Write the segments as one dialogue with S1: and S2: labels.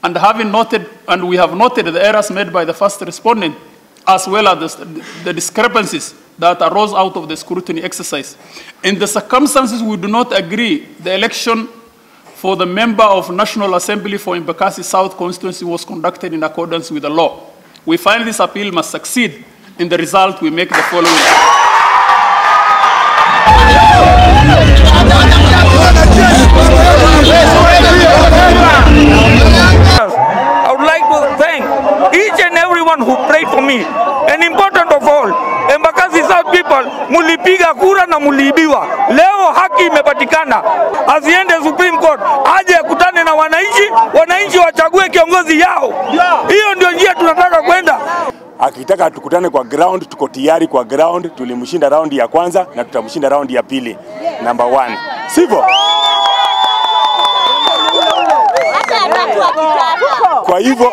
S1: And having noted, and we have noted the errors made by the first respondent, as well as the discrepancies that arose out of the scrutiny exercise. In the circumstances, we do not agree the election for the member of National Assembly for Embakasi South constituency was conducted in accordance with the law. We find this appeal must succeed. In the result, we make the following.
S2: I would like to thank each and everyone who prayed for me. And important of all, Embakasi South people, mulipiga kura na muliibiwa. Leo haki imepatikana. Aziende Supreme Court, aje akutane na wananchi, wananchi wachague kiongozi yao. Hiyo ndio njia tunataka kwenda.
S3: Akitaka tukutane kwa ground, tuko tayari kwa ground. Tulimshinda round ya kwanza na tutamshinda round ya pili. Number 1. Sivyo? Kwa hivyo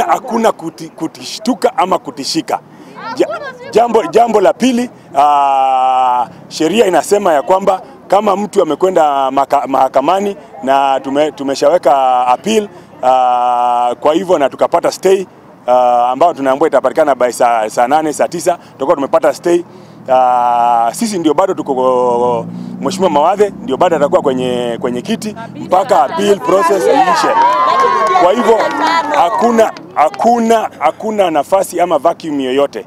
S3: hakuna kutishtuka ama kutishika. Jambo la pili, sheria inasema ya kwamba kama mtu amekwenda mahakamani na tumeshaweka appeal, kwa hivyo na tukapata stay, ambao tunaambiwa itapatikana by saa 8 saa 9, tutakuwa tumepata stay. Sisi ndio bado tuko, Mheshimiwa Mawathe ndio bado atakuwa kwenye kiti mpaka appeal process iishe. Kwa hivyo hakuna nafasi ama vacuum yoyote.